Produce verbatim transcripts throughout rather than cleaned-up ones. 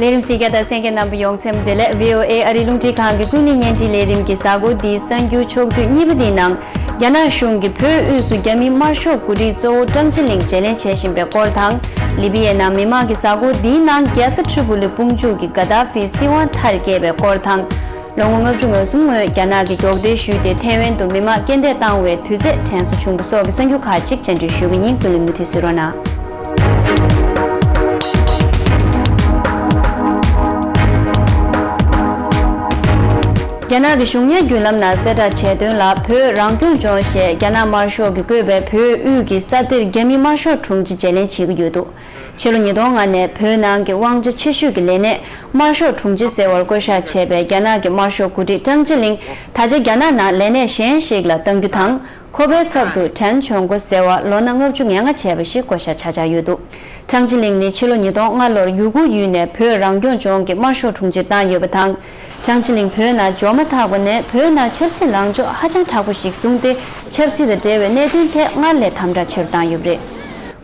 ལས་རིམ་གཟིགས་མཁན་དང་གསན་མཁན་རྣམ་པ་ཡོངས་འཚམས་བདེ་ལེགས། བྷི་ཨོ་ཨེ་ཨ་རིའི་རླུང་འཕྲིན་ཁང་གི་ཀུན་གླེང་བརྙན་འཕྲིན་ལས་རིམ་གྱི་གཟའ་འཁོར་འདིའི་གསར་འགྱུར་ཕྱོགས་བསྡུས་གཉིས་པ་འདིའི་ནང་། རྒྱ་ནག་གཞུང་གིས་བོད་དབུས་སུ་རྒྱ་མིའི་དམར་ཤོག་འགོ་ཁྲིད་གཙོ་བོ་ཀྲང་ཅི་ལིང་བརྗེ་ལེན་བྱེད་བཞིན་པའི་སྐོར་དང་། ལི་བི་ཡའི་ནང་མི་མང་གི་གཟའ་འཁོར་འདིའི་ནང་རྒྱལ་ས་ཏྲི་པུ་ལི་དཔུང་འཇུག་གི་ག་དཱ་ཧྥི་སྲིད་དབང་མཐར་སྐྱེལ་བའི་སྐོར་དང་། ལོ་ངོ་ལྔ་བཅུ་ང་གསུམ་སྔོན་རྒྱ་ནག་གིས་སྒྱོགས་མདེལ་གཞུས་ཏེ་ཐེ་ཝན་དུ་མི་མང་རྐྱེན་འདས་བཏང་བའི་དུས་ཚོད་དྲན་གསོ་བྱུང་བ་སོགས་ཀྱི་གསར་འགྱུར་ཁག་ཅིག་སྤྱན་འབུལ་ཞུ་གི་ཡིན། ཀུན་གླེང་མུ་མཐུད་གཟིགས་རོགས་གནང་། རྒྱ་ནག་གི་གཞུང་གཉེར་བརྒྱུད་ལམ་ནང་གསལ་བསྒྲགས་བྱས་དོན་ལ། བོད་རང་སྐྱོང་ལྗོངས་ཞེས་རྒྱ་ནག་དམར་ཤོག་གིས་བཀོད་པའི་བོད་དབུས་ཀྱི་ས་གཏེར་རྒྱ་མིའི་དམར་ཤོག་དྲུང་ཆེ་བརྗེ་ལེན་བྱེད་ཀྱི་ཡོད་འདུག་ཕྱི་ལོ་ཉིས་སྟོང་ལྔ་ནས་བོད་ནང་གི་དབང་ཆ་ཆེ་ཤོས་ཀྱི་ལས་གནས་དམར་ཤོག་དྲུང་ཆེ་ཟེར་བར་བསྐོ་བཞག་བྱས་པའི་རྒྱ་ནག་གི་དམར་ཤོག་འགོ་ཁྲིད་ཀྲང་ཅི་ལིང་ད་ཆ་རྒྱ་ནག་ནང་ལས་གནས་གཞན་ཞིག་ལ་གཏང་རྒྱུ་དང་། ཁོ་པའི་ཚབ་ཏུ་ཁྲན་ཆོན་གོ་ཟེར་བ་ལོ་ན་ལྔ་བཅུ་ང་ལྔ་བྱས་པ་ཞིག་བསྐོ་བཞག་བྱ་འཆར་ཡོད་འདུག་ཀྲང་ཅི་ལིང་ནི་ཕྱི་ལོ་ཉིས་སྟོང་ལྔ་ལོར་ཡུ་གུར་ཡུལ་ནས་བོད་རང་སྐྱོང་ལྗོངས་ཀྱི་དམར་ཤོག་དྲུང་ཆེར་བཏང་ཡོད་པ་དང་། ཀྲང་ཅི་ལིང་བོད་ནང་འབྱོར་མ་ཐག་པ་ནས་བོད་ནང་ཆབ་སྲིད་ལངས་ཕྱོགས་ཧ་ཅང་དྲག་པོ་ཞིག་བཟུང་སྟེ། ཆབ་སྲིད་དང་འབྲེལ་བའི་གནད་དོན་ཐད་སྔར་ལས་དམ་དྲག་ཆེ་རུ་བཏང་ཡོད་པ་རེད།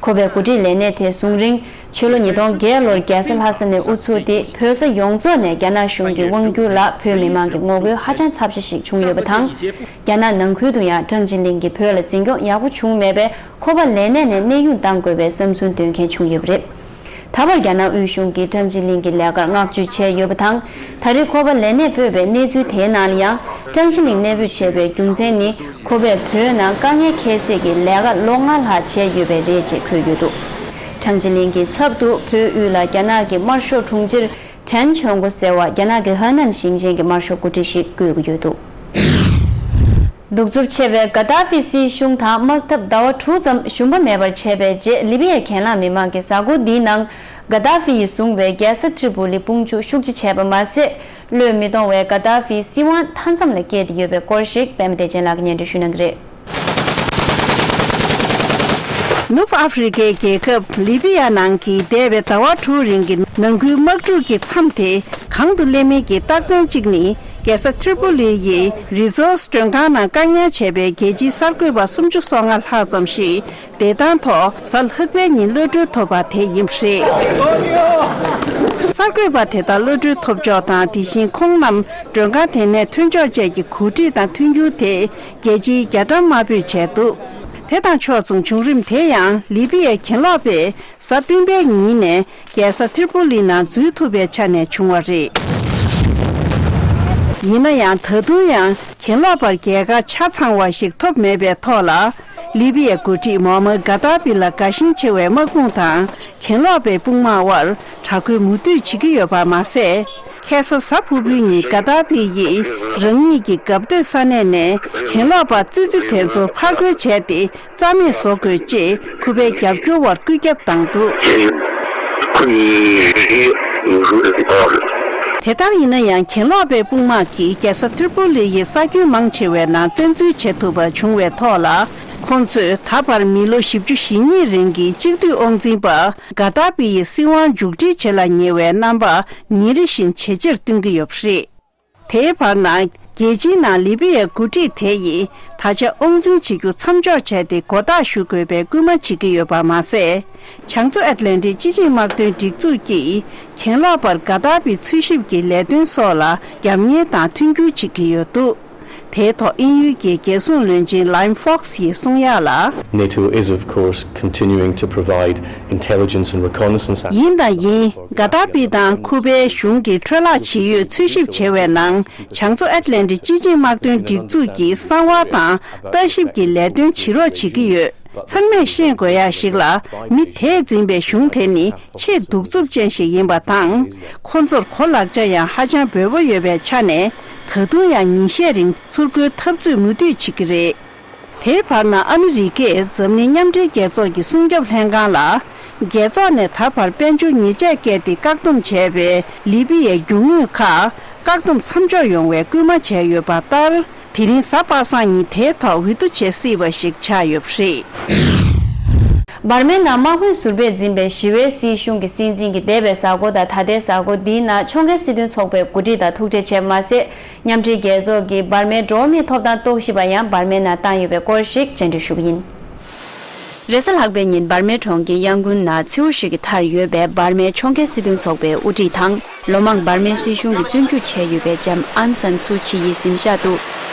ཁོ་པའི་འགོ་ཁྲིད་ལས་གནས་དེ་བཟུང་རིང་། ཕྱི་ལོ་ཉིས་སྟོང་བརྒྱད་ལོར་རྒྱལ་ས་ལྷ་ས་ནས་དབུ་ཚུགས་ཏེ། བོད་ས་ཡོངས་རྫོགས་ནས་རྒྱ་ནག་གཞུང་གི་དབང་བསྒྱུར་ལ་བོད་མི་མང་གི་ངོ་རྒོལ་ཧ་ཅང་ཚབས་ཆེ་ཞིག་བྱུང་ཡོད་པ་དང་། རྒྱ་ནག་ནང་ཁུལ་དུ་ཡང་ཀྲང་ཅི་ལིང་གིས་བོད་ལ་འཛིན་སྐྱོང་ཡག་པོ་བྱུང་མེད་པས། ཁོ་པ་ལས་གནས་ནས་གནས་དབྱུང་གཏང་དགོས་པའི་བསམ་ཚུལ་འདོན་མཁན་བྱུང་ཡོད་པ་རེད། ད་བར་རྒྱ་ནག་དབུས་གཞུང་གིས་ཀྲང་ཅི་ལིང་གི་ལས་ཀར་བསྔགས་བརྗོད་བྱས་ཡོད་པ་དང་། ད་རེས་ཁོ་པ་ལས་གནས་སྤོས་པའི་གནས་ཚུལ་དེའི་ནང་ལ་ཡང་། ཀྲང་ཅི་ལིང་གནས་སྤོས་བྱས་པའི་རྒྱུ་མཚན་ནི། ཁོ་པས་བོད་ནང་དཀའ་ངལ་ཁྱད་བསད་ཀྱིས་ལས་ཀ་ལོ་ལྔ་ལྷག་བྱས་ཡོད་པས་རེད་ཅེས་འཁོད་ཡོད་འདུག་ཀྲང་ཅི་ལིང་གི་ཚབ་ཏུ་བོད་དབུས་ལ་རྒྱ་ནག་གི་དམར་ཤོག་དྲུང་ཆེར་ཁྲན་ཆོན་གོ་ཟེར་བ་རྒྱ་ནག་གི་ཧ་ནན་ཞིང་ཆེན་གྱི་དམར་ཤོག་འགོ་ཁྲིད་ཞིག་བསྐོས་ཀྱི་ཡོད་འདུག་གདུག་རྩུབ་ཆེ་བའི་ག་དཱ་ཧྥི་སྲིད་གཞུང་དང་དམག་འཐབ་ཟླ་བ་དྲུག་ཙམ་ཞུམ་པ་མེད་པར་བྱས་པའི་རྗེས། ལི་བི་ཡའི་གྱེན་ལངས་མི་མང་གི་གཟའ་འཁོར་འདིའི་ནང་། ག་དཱ་ཧྥི་ཡིས་བཟུང་བའི་རྒྱལ་ས་ཏྲི་པུ་ལི་དཔུང་འཇུག་ཤུགས་ཆེ་བྱས་པ་མ་ཟད། བློས་མི་གཏོང་བའི་ག་དཱ་ཧྥིའི་སྲིད་དབང་མཐའ་མཚམས་ལ་བསྐྱལ་ཏེ་ཡོད་པའི་སྐོར་ཞིག་པད་མ་བདེ་ཆེན་ལགས་ཀྱིས་སྙན་སྒྲོན་ཞུ་གནང་གི་རེད། ནུབ་ཨ་ཧྥེ་རི་ཁའི་རྒྱལ་ཁབ་ལི་བི་ཡ་ནང་གི་འདས་པའི་ཟླ་བ་དྲུག་རིང་གི་ནང་ཁུལ་དམག་འཁྲུག་གི་མཚམས་དེ་གང་དུ་སླེབས་མིན་གྱི་རྟགས་མཚན་གཅིག་ནི། རྒྱལ་ས་ཏྲི་པུ་ལི་ཡི་རི་ཛོ་སི་མགྲོན་ཁང་ནང་བཀག་ཉར་བྱས་པའི་རྒྱལ་སྤྱིའི་གསར་འགོད་པ་སུམ་ཅུ་སོ་ལྔ་ལྷག་ཙམ་ཞིག་བདེ་ཐང་ཐོག་གཟའ་ལྷག་པའི་ཉིན་གློད་གྲོལ་ཐོབ་པ་དེ་ཡིན་པ་རེད། གསར་འགོད་པ་དེ་དག་གློད་གྲོལ་ཐོབ་ཕྱོགས་དང་། དེ་བཞིན་ཁོང་རྣམས་མགྲོན་ཁང་དེ་ནས་ཐོན་ཕྱོགས་བཅས་ཀྱི་གོ་སྒྲིག་དང་མཐུན་འགྱུར་དེ་རྒྱལ་སྤྱིའི་རྒྱ་གྲམ་དམར་པོས་བྱས་འདུག་དེ་དང་ཕྱོགས་མཚུངས་བྱུང་རིམ་དེ་ཡང་ལི་བི་ཡའི་གྱེན་ལོག་པས་གཟའ་སྤེན་པའི་ཉིན་ནས་རྒྱལ་ས་ཏྲི་པུ་ལི་ནང་འཛུལ་ཐུབ་པའི་ཆ་ནས་བྱུང་བ་རེད། ཡིན་ན་ཡང་ད་དུང་ཡང་གྱེན་ལོག་པར་རྒྱལ་ཁ་ཆ་ཚང་བ་ཞིག་ཐོབ་མེད་པའི་ཐོག་ལ། ལི་བི་ཡའི་འགོ་ཁྲིད་མོ་མར་ག་ཏཱ་ཕི་ལ་དགའ་ཞེན་ཆེ་བའི་དམག་དཔུང་དང་གྱེན་ལོག་པའི་དཔུང་དམག་དབར་དྲག་རྒོལ་མུ་མཐུད་བྱེད་ཀྱི་ཡོད་པ་མ་ཟད། ཁ་སང་གཟའ་ཕུར་བུའི་ཉིན་ག་ཏཱ་ཕི་ཡིས་རང་ཉིད་ཀྱི་འགབ་སྟོད་ས་གནས་ནས་གྱེན་ལོག་པ་ཙི་ཙི་དེ་ཚོ་ཕར་རྒོལ་བྱས་ཏེ། རྩ་མེད་བཟོ་དགོས་ཅེས་ཁུ་པའི་རྒྱབ་སྐྱོར་བར་བཀོད་ཁྱབ་བཏང་འདུག་དེ་ལྟར་ཡིན་ན་ཡང་གྱེན་ལོག་པའི་དཔུང་དམག་གིས་རྒྱལ་ས་ཏྲི་པུ་ལི་ཡི་ས་ཁྱོན་མང་ཆེ་བའི་ནང་བཙན་འཛུལ་བྱེད་ཐུབ་པ་བྱུང་བའི་ཐོག་ལ། ཁོང་ཚོས་ད་བར་མི་ལོ་བཞི་བཅུ་ཞེ་གཉིས་རིང་གི་གཅིག་སྡུད་དབང་འཛིན་པ་ག་ཏཱ་པི་ཡི་སྲིད་དབང་མཇུག་སྒྲིལ་བྱེད་ལ་ཉེ་བའི་རྣམ་པ་ཉིན་རེ་བཞིན་ཇེ་ཆེར་བཏོན་གྱི་ཡོད་པ་རེད། དེའི་བར་ན། རྒྱལ་སྤྱིའི་ནང་ལི་བི་ཡའི་འགོ་ཁྲིད་དེ་ཡིས་ད་ཆ་དབང་འཛིན་བྱེད་རྒྱུ་མཚམས་འཇོག་བྱས་ཏེ་མགོ་བཏགས་ཞུ་དགོས་པའི་སྐུལ་མ་བྱེད་ཀྱི་ཡོད་པ་མ་ཟད། བྱང་མཚོ་ཨེཊ་ལན་ཊིག་སྤྱི་ཆིངས་དམག་དོན་སྒྲིག་འཛུགས་ཀྱིས་གྱེན་ལོག་པར་ག་ཏཱ་པི་འཚོལ་ཞིབ་ཀྱི་ལས་དོན་སོགས་ལ་རྒྱབ་གཉེར་དང་མཐུན་འགྱུར་བྱེད་ཀྱི་ཡོད་འདུག་དེའི་ཐོག་དབྱིན་ཡུལ་གྱི་རྒྱལ་སྲུང་བློན་ཆེན་Liam Fox་ཡིས་གསུང་ཡག་ལ། NATO is of course continuing to provide intelligence and reconnaissance. ཡིན་དང་ཡིན། ག་ཏཱ་པི་དང་ཁུ་པའི་གཞུང་གི་འཕྲོ་བརླག་ཇི་ཡོད་འཚོལ་ཞིབ་བྱེད་པའི་ནང་། བྱང་མཚོ་ཨེཊ་ལན་ཊིག་སྤྱི་ཆིངས་དམག་དོན་སྒྲིག་འཛུགས་ཀྱིས་གསང་བ་དང་ལྟ་ཞིབ་ཀྱི་ལས་དོན་བྱེད་རོགས་བྱེད་ཀྱི་ཡོད། ཚང་མས་ཤེས་དགོས་ཡ་ཞིག་ལ། མི་དེས་འཛིན་པའི་གཞུང་དེ་ནི་ཆེས་གདུག་རྩུབ་ཅན་ཞིག་ཡིན་པ་དང་། ཁོ་ཚོར་གོ་ལག་ཆ་ཡང་ཧ་ཅང་འབོལ་པོ་ཡོད་པའི་ཆ་ནས། ད་དུང་ཡང་ཉིན་ཤས་རིང་ཚུར་རྒོལ་འཐབ་རྩོད་མུ་མཐུད་བྱེད་ཀྱི་རེད། དེའི་བར་ན་ཨ་མི་རི་ཀས་འཛམ་གླིང་མཉམ་འབྲེལ་རྒྱལ་ཚོགས་ཀྱི་སྲུང་སྐྱོབ་ལྷན་ཁང་ལ། རྒྱལ་ཚོགས་ནས་ད་བར་དཔལ་འབྱོར་ཉེས་ཆད་བཀལ་ཏེ་བཀག་སྡོམ་བྱས་པའི་ལི་བི་ཡའི་རྒྱུ་དངོས་ཁག་བཀག་སྡོམ་མཚམས་འཇོག་ཡོང་བའི་སྐུལ་མ་བྱས་ཡོད་པ་ལྟར། དེ་རིང་གཟའ་པ་སངས་ཉིན་དེའི་ཐོག་འོས་བསྡུ་བྱེད་སྲིད་པ་ཞིག་ཆགས་ཡོད་པ་རེད། འབར་མའི་ནང་དམག་དཔོན་ཟུར་པས་འཛིན་པའི་ཞི་བའི་སྲིད་གཞུང་གི་སྲིད་འཛིན་གྱིས་འདས་པའི་གཟའ་འཁོར་དང་ད་ལྟའི་གཟའ་འཁོར་འདིའི་ནང་ཕྱོགས་འགལ་སྲིད་དོན་ཚོགས་པའི་འགོ་ཁྲིད་དང་ཐུག་འཕྲད་བྱས་པ་མ་ཟད། མཉམ་འབྲེལ་རྒྱལ་ཚོགས་ཀྱི་འབར་མའི་འགྲོ་བ་མིའི་ཐོབ་ཐང་རྟོག་ཞིབ་པ་ཡང་འབར་མའི་ནང་བཏང་ཡོད་པའི་སྐོར་ཞིག་སྤྱན་འབུལ་ཞུ་གི་ཡིན། རེས་གཟའ་ལྷག་པའི་ཉིན་འབར་མའི་གྲོང་ཁྱེར་ཡང་གུན་ན་མཚེའུ་ཞིག་གི་མཐར་ཡོད་པའི་འབར་མའི་ཕྱོགས་འགལ་སྲིད་དོན་ཚོགས་པའི་དབུ་ཁྲིད་དང་། ལོ་མང་འབར་མའི་སྲིད་གཞུང་གིས་བཙོན་འཇུག་བྱས་ཡོད་པའི་ལྕམ་ཨན་སན་སུ་ཅི་ཡི་གཟིམ་ཤག་ཏུ།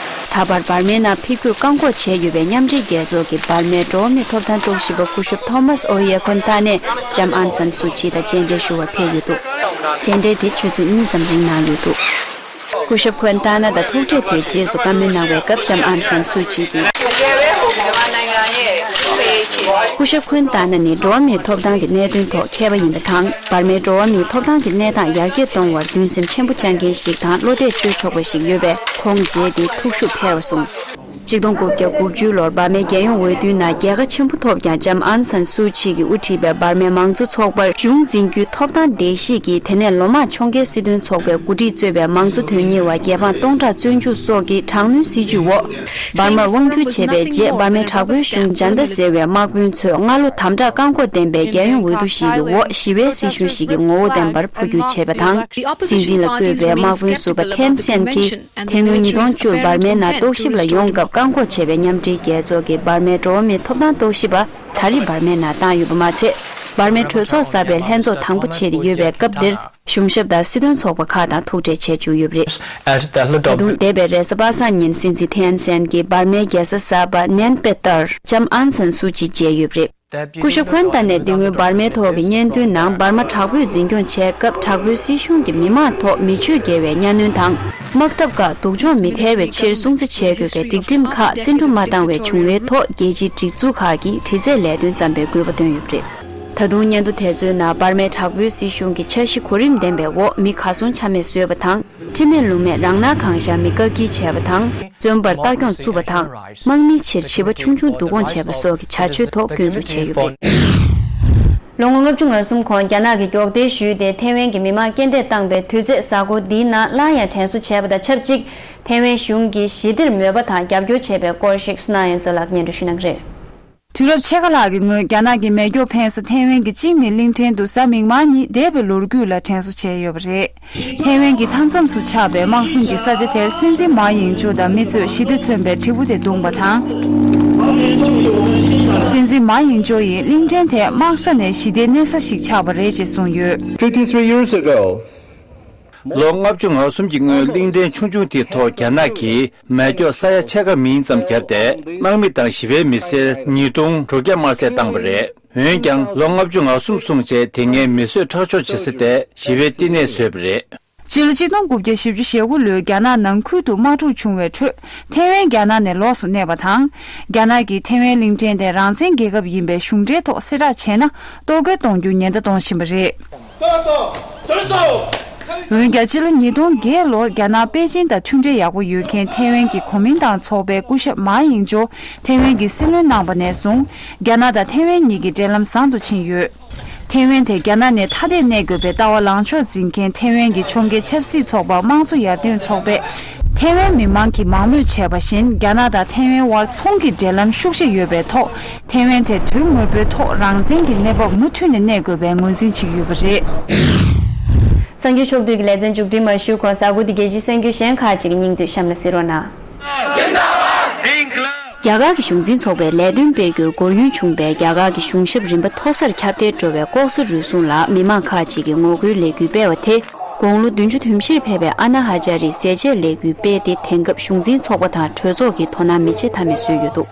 ད་བར་འབར་མའི་ནང་ཕེབས་རྒྱུར་བཀག་འགོག་བྱས་ཡོད་པའི་མཉམ་འབྲེལ་རྒྱལ་ཚོགས་ཀྱི་འབར་མའི་འགྲོ་བ་མིའི་ཐོབ་ཐང་རྟོག་ཞིབ་པ་སྐུ་ཞབས་ཐོ་མཱས་ཨོ་ཡེ་ཁོན་ཏཱ་ནེ་ལྕམ་ཨན་སན་སུ་ཅི་དང་མཇལ་འཕྲད་ཞུ་བར་ཕེབས་ཡོད་འདུག་མཇལ་འཕྲད་དེ་ཆུ་ཚོད་གཉིས་ཙམ་རིང་གནང་ཡོད་འདུག་སྐུ་ཞབས་ཁོན་ཏཱ་ན་དང་ཐུག་འཕྲད་དེའི་རྗེས་སུ་བཀའ་མོལ་གནང་བའི་སྐབས་ལྕམ་ཨན་སན་སུ་ཅི་གིས། སྐུ་ཞབས་ཁོན་ཏཱ་ན་ནི་འགྲོ་བ་མིའི་ཐོབ་ཐང་གི་གནད་དོན་ཐོག་མཁས་པ་ཡིན་པ་དང་། འབར་མའི་འགྲོ་བ་མིའི་ཐོབ་ཐང་གི་གནས་སྟངས་ཡར་རྒྱས་གཏོང་བར་འདུན་སེམས་ཆེན་པོ་བཅངས་མཁན་ཞིག་དང་བློ་གཏད་བཅོལ་ཆོག་པ་ཞིག་ཡོད་པས། ཁོང་མཇལ་ཏེ་ཐུགས་ཤུགས་འཕེལ་བ་གསུངས། གཅིག་སྟོང་དགུ་བརྒྱ་དགུ་བཅུ་ལོར་འབར་མའི་རྒྱལ་ཡོངས་འོས་བསྡུའི་ནང་རྒྱལ་ཁ་ཆེན་པོ་ཐོབ་ཀྱང་། ལྕམ་ཨན་སན་སུའུ་ཅི་གིས་དབུ་ཁྲིད་པའི་འབར་མའི་མང་གཙོ་ཚོགས་པར་གཞུང་འཛིན་རྒྱུའི་ཐོབ་ཐང་བརྡལ་བཤིག་གིས། དེ་ནས་ལོ་མང་ཕྱོགས་འགལ་སྲིད་དོན་ཚོགས་པའི་འགོ་ཁྲིད་གཙོས་པའི་མང་གཙོ་དོན་གཉེར་བ་བརྒྱ་དང་སྟོང་ཕྲག་བཙོན་འཇུག་སོགས་ཀྱི་དྲག་གནོན་སྲིད་བྱུས་འོག་འབར་མར་དབང་བསྒྱུར་བྱས་པའི་རྗེས། འབར་མའི་དྲག་པོའི་གཞུང་ཇཱན་ཏ་ཟེར་བའི་དམག་དཔོན་ཚོས་སྔ་ལོ་དམ་དྲག་བཀག་འགོག་ལྡན་པའི་རྒྱལ་ཡོངས་འོས་བསྡུ་ཞིག་གི་འོག་ཞི་བའི་སྲིད་གཞུང་ཞིག་གི་ངོ་བོ་ལྡན་པར་འཕོ་འགྱུར་བྱས་པ་དང་། སྲིད་འཛིན་ལ་བསྐོས་པའི་དམག་དཔོན་ཟུར་པ་ཐེན་སན་གྱིས། དེ་སྔོན་ཉིས་སྟོང་བཅུ་འབར་མའི་ནང་རྟོག་ཞིབ་ལ་ཡོང་སྐབས་བཀག་འགོག་བྱས་པའི་མཉམ་འབྲེལ་རྒྱལ་ཚོགས་ཀྱི་འབར་མའི་འགྲོ་བ་མིའི་ཐོབ་ཐང་རྟོག་ཞིབ་པ་ད་རེས་འབར་མའི་ནང་བཏང་ཡོད་པ་མ་ཚད། འབར་མའི་གྲོས་ཚོགས་གསར་པའི་ལྷན་ཚོགས་དང་པོ་བྱས་ཏེ་ཡོད་པའི་སྐབས་འདིར། གཞུང་ཞབས་དང་སྲིད་དོན་ཚོགས་པ་ཁག་དང་ཐུག་འཕྲད་བྱས་བཅུག་ཡོད་པ་རེད། At the ད་དུང་འདས་པའི་རེས་གཟའ་པ་སངས་ཉིན་སྲིད་འཛིན་ཐེན་སན་གྱིས་འབར་མའི་རྒྱལ་ས་གསར་པ་ནན་པེ་ཏར་ལྕམ་ཨན་སན་སུ་ཅི་མཇལ་ཡོད་པ་རེད། སྐུ་ཞབས་ཁོན་ཏཱ་ནས་དེ་སྔོན་འབར་མའི་ཐོག་གི་སྙན་ཐོའི་ནང་། འབར་མ་དྲག་པོས་འཛིན་སྐྱོང་བྱས་སྐབས། དྲག་པོའི་སྲིད་གཞུང་གིས་མི་མང་ཐོག་མི་སྤྱོད་དགེ་བའི་གཉའ་གནོན་དང་། དམག་འཐབ་ཁག་སྡུག་སྦྱོང་མི་ཐེབས་པའི་ཕྱིར་སྲུང་བརྩི་བྱེད་དགོས་པའི་སྒྲིག་ཁྲིམས་ཁག་བརྩི་འགྲུབ་མ་བཏང་བའི་བྱུང་བའི་ཐོག་རྒྱལ་སྤྱིའི་སྒྲིག་འཛུགས་ཁག་གིས་དྲི་རྩད་ལས་དོན་བརྩམས་པའི་དགོས་པ་བཏོན་ཡོད་པ་རེད། ད་དུང་སྙན་ཐོ་དེ་ཚོའི་ནང་། འབར་མའི་དྲག་པོའི་སྲིད་གཞུང་གི་འཆར་གཞི་གོ་རིམ་ལྡན་པའི་འོག་མི་གར་སོང་ཆ་མེད་བཟོས་པ་དང་། ཁྲིམས་མེད་ལུགས་མེད་རང་སྣང་གང་ཤར་མི་བཀག་སྐྱིལ་བྱས་པ་དང་། བཙོན་པར་ལྟ་སྐྱོང་བཙུགས་པ་དང་། དམག་མིའི་ཕྱིར་བྱིས་པ་ཆུང་ཆུང་བསྡུ་སྐོང་བྱས་པ་སོགས་ཀྱི་བྱ་སྤྱོད་ཐོག་སྐྱོན་འཛུགས་བྱས་ཡོད་པ་རེད། ལོ་ངོ་ལྔ་བཅུ་ང་གསུམ་གོང་རྒྱ་ནག་གིས་མགྱོགས་འདེད་ཞུས་ཏེ། ཐེ་ཝན་གྱི་མི་མང་རྐྱེན་འདས་བཏང་པའི་དུས་ཚོད་གཟའ་འཁོར་འདིའི་ནང་སླར་ཡང་དྲན་གསོ་བྱས་པ་དང་ཆབས་ཅིག་ཐེ་ཝན་གཞུང་གིས་ཞི་བདེར་མོས་པ་དང་རྒྱབ་སྐྱོར་བྱས་པའི་སྐོར་ཞིག་བསོད་ནམས་དབྱངས་མཚོ་ལགས་སྙན་སྒྲོན་ཞུ་གནང་གི་རེད། དུས་རབས་ཕྱེད་ཀ་ལྷག་གི་སྔོན། རྒྱ་ནག་གི་མེ་སྒྱོགས་འཕེན་ས་ཐེ་ཝན་གྱི་ཅིང་མེ་གླིང་ཕྲན་དུ་གཟའ་མིག་དམར་ཉིན་འདས་པའི་ལོ་རྒྱུས་ལ་དྲན་གསོ་བྱས་ཡོད་པ་རེད། ཐེ་ཝན་གྱི་མཐའ་མཚམས་སུ་ཆགས་པའི་དམག་ཟོན་གྱི་ས་ཆ་དེར་སྲིད་འཛིན་མཱ་ཡིང་ཅོ་དང་མི་ཚོས་ཞི་བདེ་མཚོན་པའི་དྲིལ་བུ་དེ་བརྡུངས་པ་དང་། སྲིད་འཛིན་མཱ་ཡིང་ཅོ་ཡིས་གླིང་ཕྲན་དེ་དམག་ས་ནས་ཞི་བདེའི་གནས་ས་ཞིག་ཆགས་པ་རེད་ཅེས་གསུངས་ཡོད། Fifty-three years ago, ལོ་ལྔ་བཅུ་ང་གསུམ་གྱི་སྔོན། གླིང་ཕྲན་ཆུང་ཆུང་དེའི་ཐོག་རྒྱ་ནག་གིས་མེ་སྒྱོགས་ས་ཡ་ཕྱེད་ཀ་མིན་ཙམ་བརྒྱབ་སྟེ། དམག་མི་དང་ཞི་བའི་མི་སེར་ཉིས་སྟོང་དྲུག་བརྒྱ་དམར་གསོད་བཏང་བ་རེད། འོན་ཀྱང་། ལོ་ལྔ་བཅུ་ང་གསུམ་སོང་རྗེས་དེ་སྔའི་མེ་གསོད་ཁྲག་སྦྱོར་བྱེད་ས་དེ་ཞི་བའི་བསྟི་གནས་བཟོས་པ་རེད། སྤྱི་ལོ་གཅིག་སྟོང་དགུ་བརྒྱ་བཞི་བཅུ་ཞེ་དགུ་ལོའི་རྒྱ་ནག་ནང་ཁུལ་དུ་དམག་འཁྲུག་བྱུང་བའི་ཁྲོད། ཐེ་ཝན་རྒྱ་ནག་ནས་ལོགས་སུ་གནས་པ་དང་། རྒྱ་ནག་གིས་ཐེ་ཝན་གླིང་ཕྲན་དེ་རང་བཙན་རྒྱལ་ཁབ་ཡིན་པའི་གཞུང་འབྲེལ་ཐོག་གསལ་བསྒྲགས་བྱས་ན། གཏོར་རྒོལ་གཏོང་རྒྱུ་ཉེན་བརྡ་གཏོང་བཞིན་པ་རེད། འོན་ཀྱང་། སྤྱི་ལོ་ཉིས་སྟོང་བརྒྱད་ལོར་རྒྱ་ནག་པེ་ཅིན་དང་མཐུན་འབྲེལ་ཡག་པོ་ཡོད་མཁན་ཐེ་ཝན་གྱི་གོ་མིན་ཏང་ཚོགས་པའི་སྐུ་ཞབས་མཱ་ཡིང་ཅོ་ཐེ་ཝན་གྱི་སྲིད་བློན་གནང་པ་ནས་བཟུང་། རྒྱ་ནག་དང་ཐེ་ཝན་གཉིས་ཀྱི་འབྲེལ་ལམ་བཟང་དུ་ཕྱིན་ཡོད། ཐེ་ཝན་དེ་རྒྱ་ནག་ནས་ཐ་དད་གནས་དགོས་པའི་ལྟ་བ་ལངས་ཕྱོགས་འཛིན་མཁན་ཐེ་ཝན་གྱི་ཕྱོགས་འགལ་ཆབ་སྲིད་ཚོགས་པ་དམངས་གཙོ་ཡར་ཐོན་ཚོགས་པས། ཐེ་ཝན་མི་མང་གིས་མང་མོས་བྱས་པ་བཞིན། རྒྱ་ནག་དང་ཐེ་ཝན་དབར་ཚོང་གི་འབྲེལ་ལམ་ཤུགས་ཆེ་ཡོད་པའི་ཐོག་ཐེ་ཝན་དེ་དོན་དངོས་པོའི་ཐོག་རང་བཙན་གྱི་གནས་བབ་མུ་མཐུད་ནས་གནས་དགོས་པའི་ངོས་འཛིན་བྱེད་ཀྱི་ཡོད་པ་རེད། གསར་འགྱུར་ཕྱོགས་བསྡུས་ཀྱི་ལེ་ཚན་མཇུག་སྒྲིལ་མ་ཞུས་གོང་། གཟའ་འཁོར་འདི་རྒྱལ་སྤྱིའི་གསར་འགྱུར་གཞན་ཁག་ཅིག་གི་སྙིང་བསྡུས་གཤམ་ལ་གཟིགས་རོགས་གནང་། རྒྱ་གར་གྱི་གཞུང་འཛིན་ཚོགས་པའི་ལས་དོན་སྤེལ་རྒྱུར་སྒོར་ཡུན་བྱུང་བའི་རྒྱ་གར་གྱི་གཞུང་ཞབས་རིམ་པ་མཐོ་སར་ཁྱབ་གདལ་འགྲོ་བའི་ལྐོག་ཟ་རུལ་སུངས་ལ་མི་མང་ཁག་ཅིག་གིས་ངོ་རྒོལ་ལས་འགུལ་སྤེལ་བ་དེ། དགུང་ལོ་བདུན་ཅུ་དུམ་བཞིར་ཕེབས་པའི་ཨ་ན་ཧ་ཅཱ་རིས་ཟས་བཅད་ལས་འགུལ་སྤེལ་ཏེ། དེང་སྐབས་གཞུང་འཛིན་ཚོགས་པ་དང་གྲོས་ཚོགས་ཀྱིས་དོ་སྣང་མི་བྱེད་ཐབས་མེད་བཟོས་ཡོད་འདུག་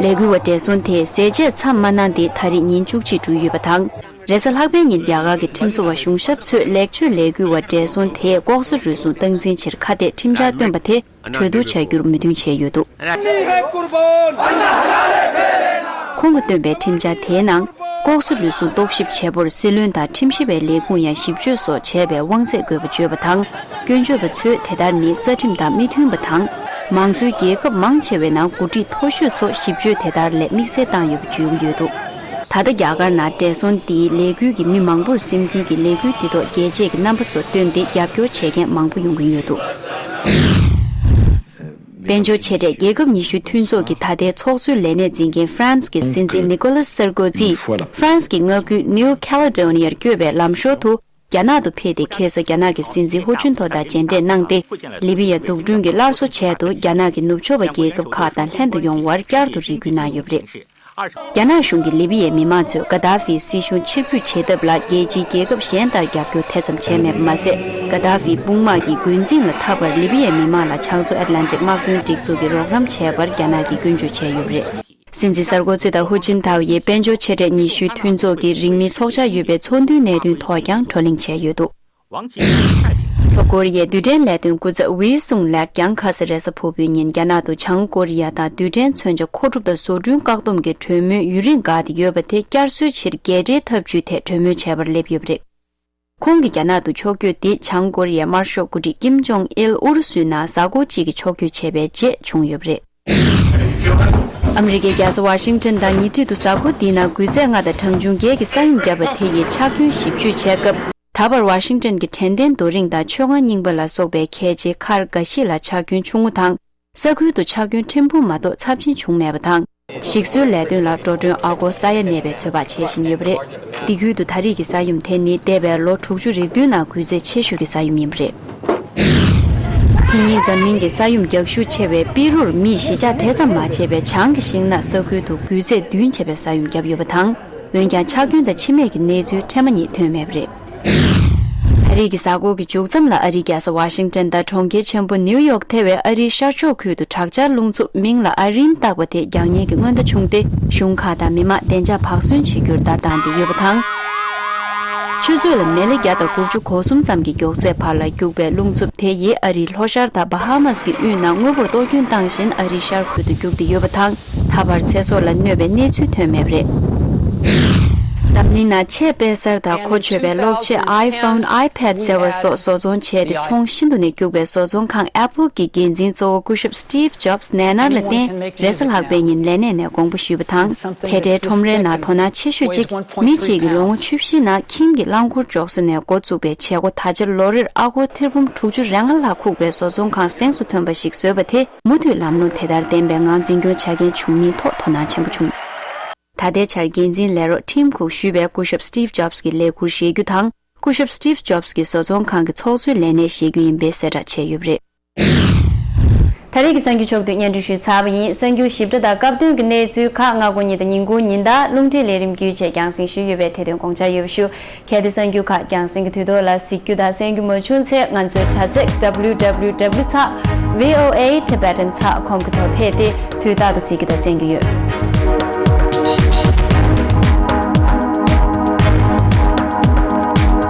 ལས་འགུལ་བ་བགྲེས་སོང་དེས་ཟས་བཅད་མཚམས་མ་གནང་སྟེ་ད་རེས་ཉིན་བཅུ་གཅིག་འགྲོ་ཡོད་པ་དང་། རེས་གཟའ་ལྷག་པའི་ཉིན་རྒྱ་གར་གྱི་ཁྲིམས་བཟོ་བ་གཞུང་ཞབས་ཚོས་ལེགས་བཅོས་ལས་འགུལ་བ་བགྲེས་སོང་དེས་ལྐོག་ཟ་རུལ་སུངས་སྟངས་འཛིན་ཕྱིར་ཁ་གཏད་ཁྲིམས་འཆར་བཏོན་པ་དེ་གྲོས་བསྡུར་བྱ་རྒྱུར་མོས་མཐུན་བྱས་ཡོད་འདུག་ཁོང་གིས་བཏོན་པའི་ཁྲིམས་འཆར་དེའི་ནང་། ལྐོག་ཟ་རུལ་སུངས་རྟོག་ཞིབ་བྱེད་པོར་སྲིད་བློན་དང་ཁྲིམས་ཞིབ་པའི་ལས་ཁུངས་ཡང་ཞིབ་དཔྱོད་སོགས་བྱེད་པའི་དབང་ཚད་དགོས་པ་བརྗོད་པ་དང་། སྐྱོན་བརྗོད་པ་ཚོས་དེ་ལྟར་ནི་རྩ་ཁྲིམས་དང་མི་མཐུན་པ་དང་། མང་གཙོའི་རྒྱལ་ཁབ་མང་ཆེ་བའི་ནང་འགོ་ཁྲིད་མཐོ་ཤོས་ཚོ་ཞིབ་དཔྱོད་དེ་ལྟར་ལས་དམིགས་བསལ་བཏང་ཡོད་པ་བརྗོད་ཀྱི་ཡོད་འདུག་ད་ལྟ་རྒྱ་གར་ནང་བགྲེས་སོང་འདིའི་ལས་འགུལ་གྱིས་མི་མང་པོར་སེམས་འགུལ་གྱིས་ལས་འགུལ་འདི་ཐོག་རྒྱལ་གཅེས་ཀྱི་རྣམ་པ་སོགས་བཏོན་ཏེ་རྒྱབ་སྐྱོར་བྱེད་མཁན་མང་པོ་ཡོང་གིན་ཡོད་འདུག་དཔལ་འབྱོར་ཆེ་གྲས་རྒྱལ་ཁབ་ཉི་ཤུའི་མཐུན་ཚོགས་ཀྱི་ད་ལྟའི་ཚོགས་གཙོའི་ལས་གནས་འཛིན་མཁན་ཧྥ་རན་སི་གི་སྲིད་འཛིན་ནི་ཀོ་ལཱས་སར་ཀོ་ཛི་ཧྥ་རན་སི་གི་མངའ་ཁུལ་ནིའུ་ཁེ་ལེ་ཌོ་ནི་ཡར་བསྐྱོད་པའི་ལམ་ཞོར་དུ། རྒྱ་ནག་ཏུ་ཕེབས་ཏེ། ཁ་སང་རྒྱ་ནག་གི་སྲིད་འཛིན་ཧུ་ཅིན་ཐོ་དང་མཇལ་འཕྲད་གནང་སྟེ། ལི་བི་ཡ་འཛུགས་སྐྲུན་གྱི་སླར་གསོ་ཆེད་དུ་རྒྱ་ནག་གི་ནུབ་ཕྱོགས་པ་རྒྱལ་ཁབ་ཁག་དང་ལྷན་དུ་ཡོང་བར་བསྐྱར་དུ་རེ་སྐུལ་གནང་ཡོད་པ་རེད། རྒྱ་ནག་གཞུང་གིས་ལི་བི་ཡའི་མི་མང་ཚོས་ག་དཱ་ཧྥིའི་སྲིད་གཞུང་ཕྱིར་འབུད་བྱེད་ཐབས་ལ་རྒྱལ་སྤྱིའི་རྒྱལ་ཁབ་གཞན་ལྟར་རྒྱབ་སྐྱོར་དེ་ཙམ་བྱས་མེད་པ་མ་ཟད། ག་དཱ་ཧྥིའི་དཔུང་དམག་གི་འགོ་འཛིན་ལ་ཐར་པར་ལི་བི་ཡའི་མི་མང་ལ་བྱང་མཚོ་ཨེཊ་ལན་ཊིག་དམག་དོན་སྒྲིག་འཛུགས་ཀྱི་རོགས་རམ་བྱས་པར་རྒྱ་ནག་གིས་སྐྱོན་བརྗོད་བྱས་ཡོད་པ་རེད། སྲིད་འཛིན་སར་ཀོ་ཛི་དང་ཧུ་ཅིན་ཐའོ་ཡི་དཔལ་འབྱོར་ཆེ་གྲས་ཉི་ཤུའི་མཐུན་ཚོགས་ཀྱི་རིང་མིན་ཚོགས་འཆར་ཡོད་པའི་ཚོགས་འདུའི་གནད་དོན་ཐོག་ཀྱང་བགྲོ་གླེང་བྱས་ཡོད་འདུག། ལྷོ་ཀོ་རི་ཡའི་རྡུལ་ཕྲན་ལས་དོན་སྐུ་ཚབ་ཝི་སུང་ལེག་ཡང་ཁ་སང་རེས་གཟའ་ཕུར་བུའི་ཉིན་རྒྱ་ནག་ཏུ་བྱང་ཀོ་རི་ཡ་དང་རྡུལ་ཕྲན་མཚོན་ཆ་མཁོ་སྒྲུབ་དང་བཟོ་སྐྲུན་བཀག་སྡོམ་གྱི་གྲོས་མོལ་ཡུན་རིང་འགག་སྟེ་ཡོད་པ་དེ་བསྐྱར་གསོའི་ཕྱིར་རྒྱལ་སྤྱིའི་འཐབ་ཇུས་ཐད་གྲོས་མོལ་བྱེད་པར་སླེབས་ཡོད་པ་རེད། ཁོང་གིས་རྒྱ་ནག་ཏུ་ཕྱོགས་བསྐྱོད་དེ་བྱང་ཀོ་རི་ཡའི་དམར་ཤོག་འགོ་ཁྲིད་ཀིམ་ཇོང་ཨིལ་ཨུ་རུ་སུའི་ནང་གཟའ་འཁོར་གཅིག་གི་ཕྱོགས་བསྐྱོད་བྱས་པའི་རྗེས་བྱུང་ཡོད་པ་རེད། ཨ་མི་རི་ཀའི་རྒྱལ་ས་ཝ་ཤིང་ཊོན་དང་ཉེ་འཁྲིས་དུ་གཟའ་འཁོར་འདིའི་ནང་སྒུལ་ཚད་ལྔ་དང་གྲངས་ཆུང་བརྒྱད་ཀྱི་ས་ཡོམ་བརྒྱབ་པ་དེ་ཡི་ཆག་སྐྱོན་ཞིབ་དཔྱོད་བྱས་སྐབས། ད་བར་ཝ་ཤིང་ཊོན་གྱི་དྲན་རྟེན་རྡོ་རིང་དང་མཆོད་ཁང་རྙིང་པ་ལ་སོགས་པའི་ཁལ་ཆེའི་མཁར་འགའ་ཞིག་ལ་ཆག་སྐྱོན་ཆུང་ངུ་དང་། ས་ཁུལ་དུ་ཆག་སྐྱོན་ཕྲན་བུ་མ་གཏོགས་ཚབས་ཆེན་བྱུང་མེད་པ་དང་། ཞིག་གསོའི་ལས་དོན་ལ་འགྲོ་གྲོན་ཨ་སྒོར་ས་ཡ་གནས་པའི་ཚོད་དཔག་བྱེད་བཞིན་ཡོད་པ་རེད། འདི་ཁུལ་དུ་ད་རེས་ཀྱི་ས་ཡོམ་དེ་ནི་འདས་པའི་ལོ་དྲུག་ཅུ་རེ་བདུན་ནང་སྒུལ་ཚད་ཆེ་ཤོས་ཀྱི་ས་ཡོམ་ཡིན་པ་རེད། དེ་ཉིན་འཛམ་གླིང་གི་ས་ཡོམ་རྒྱག་ཤུགས་ཆེ་བའི་པི་རུར་མིས་གཞིས་ཆགས་དེ་ཙམ་མ་ཆད་པའི་བྱང་གི་ཤིང་ནགས་ས་ཁུལ་དུ་སྒུལ་ཚད་བདུན་ཆེ་བའི་ས་ཡོམ་བརྒྱབ་ཡོད་པ་དང་། འོན་ཀྱང་ཆག་སྐྱོན་དང་འཆི་རྨས་ཀྱི་གནས་ཚུལ་ཕྲན་བུ་ཉིད་ཐོན་མེད་པ་རེད། ད་རེས་ཀྱི་གཟའ་འཁོར་གྱི་མཇུག་མཚམས་ལ་ཨ་རིའི་རྒྱལ་ས་ཝ་ཤིང་ཊོན་དང་གྲོང་ཁྱེར་ཆེན་པོ་ནིའུ་ཡོག་ཐེ་བའི་ཨ་རིའི་ཤར་ཕྱོགས་ཁུལ་དུ་དྲག་ཆར་རླུང་འཚུབ་མིང་ལ་ཨ་རིན་བཏགས་པ་དེ་རྒྱག་ཉེན་གྱི་སྔོན་བརྡ་བྱུང་སྟེ། གཞུང་ཁག་དང་མི་མང་བདེ་འཇགས་བག་ཟོན་བྱེད་རྒྱུར་བརྡ་བཏང་སྟེ་ཡོད་པ་དང་། ཆུ་ཚོད་ལ་མེ་ལེ་བརྒྱ་དང་དགུ་བཅུ་གོ་གསུམ་ཙམ་གྱི་མགྱོགས་ཚད་བར་ལ་རྒྱུག་པའི་རླུང་འཚུབ་དེ་ཡིས་ཨ་རིའི་ལྷོ་ཤར་དང་བྷ་ཧ་མཱས་ཀྱི་དབུས་ནང་དངོས་པོར་གཏོར་སྐྱོན་བཏང་བཞིན་ཨ་རིའི་ཤར་ཁུལ་དུ་རྒྱུག་སྟེ་ཡོད་པ་དང་། ད་བར་ཚེ་སྲོག་ལ་གནོད་པའི་གནས་ཚུལ་ཐོན་མེད་པ་རེད། འཛམ་གླིང་ནང་ཆེས་དཔེ་གསར་དང་གོ་ཆོད་པའི་གློག་ཆས་iPhone, iPad ཟེར་བ་སོགས་བཟོ་ཚོང་བྱས་ཏེ་ཚོང་ཤིན་ཏུ་ནས་རྒྱུག་པའི་བཟོ་ཚོང་ཁང་Apple གྱི་འགན་འཛིན་གཙོ་བོ་སྐུ་ཞབས་Steve Jobs ནད་མནར་ལ་བརྟེན་རེས་གཟའ་ལྷག་པའི་ཉིན་ལས་གནས་ནས་དགོངས་པ་ཞུས་པ་དང་། དེ་འདྲའི་ཁྲོམ་རའི་ནང་དོ་སྣང་ཆེ་ཤོས་གཅིག་མི་གཅིག་གིས་ལོ་ངོ་བཅུ་བཞི་ནང་ཁྱིམ་གྱི་རླངས་འཁོར་འཇོག་ས་ནས་འགོ་བཙུགས་པའི་བྱེད་སྒོ་ད་ཆ་ལོ་རེར་ཨ་སྒོར་ཐེར་འབུམ་དྲུག་ཅུ་རེ་ལྔ་ལྷག་ཁུག་པའི་བཟོ་ཚོང་ཁང་གཟེངས་སུ་ཐོན་པ་ཞིག་བཟོས་པ་དེ། མུ་མཐུད་ལམ་ལྷོང་དེ་ལྟར་ལྡན་པའི་ངང་འཛིན་སྐྱོང་བྱ་མཁན་བྱུང་མིན་ཐོག་དོ་སྣང་ཆེན་པོ་བྱུང་། ད་ལྟའི་ཆར་འགན་འཛིན་ལས་རོགས་Tim Cook ཞུས་པས་སྐུ་ཞབས་Steve Jobs གྱི་ལས་ཁུར་བཞེས་རྒྱུ་དང་། སྐུ་ཞབས་Steve Jobs གྱི་བཟོ་ཚོང་ཁང་གི་ཚོགས་གཙོའི་ལས་གནས་བཞེས་རྒྱུ་ཡིན་པའི་གསལ་བསྒྲགས་བྱས་ཡོད་པ་རེད། ད་རེས་ཀྱི་གསར་འགྱུར་ཕྱོགས་བསྡུས་སྙན་སྒྲོན་ཞུས་ཚར་བ་ཡིན། གསར་འགྱུར་ཞིབ་ཕྲ་དང་སྐབས་དོན་གྱི་གནས་ཚུལ་ཁག་སྔ་དགོང་ཉིན་དང་ཉིན་གུང་ཉིན་ལྟར་རླུང་འཕྲིན་ལས་རིམ་བརྒྱུད་བཅས་རྒྱང་སྲིང་ཞུས་ཡོད་པས་དེ་དོན་དགོངས་འཇགས་ཡོད་པ་ཞུ། གལ་ཏེ་གསར་འགྱུར་ཁག་རྒྱང་སྲིང་གི་དུས་ཐོག་ལ་གཟིགས་རྒྱུ་དང་གསན་རྒྱུ་མ་བྱུང་ཚེ་ང་ཚོའི་དྲ་ཚིགས་W W W ཚེག་V O A Tibetan ཚེག་ཀོམ་གྱི་ཐོག་ཕེབས་ཏེ་དུས་རྟག་ཏུ་གཟིགས་རྒྱུ་དང་གསན་རྒྱུ་ཡོད།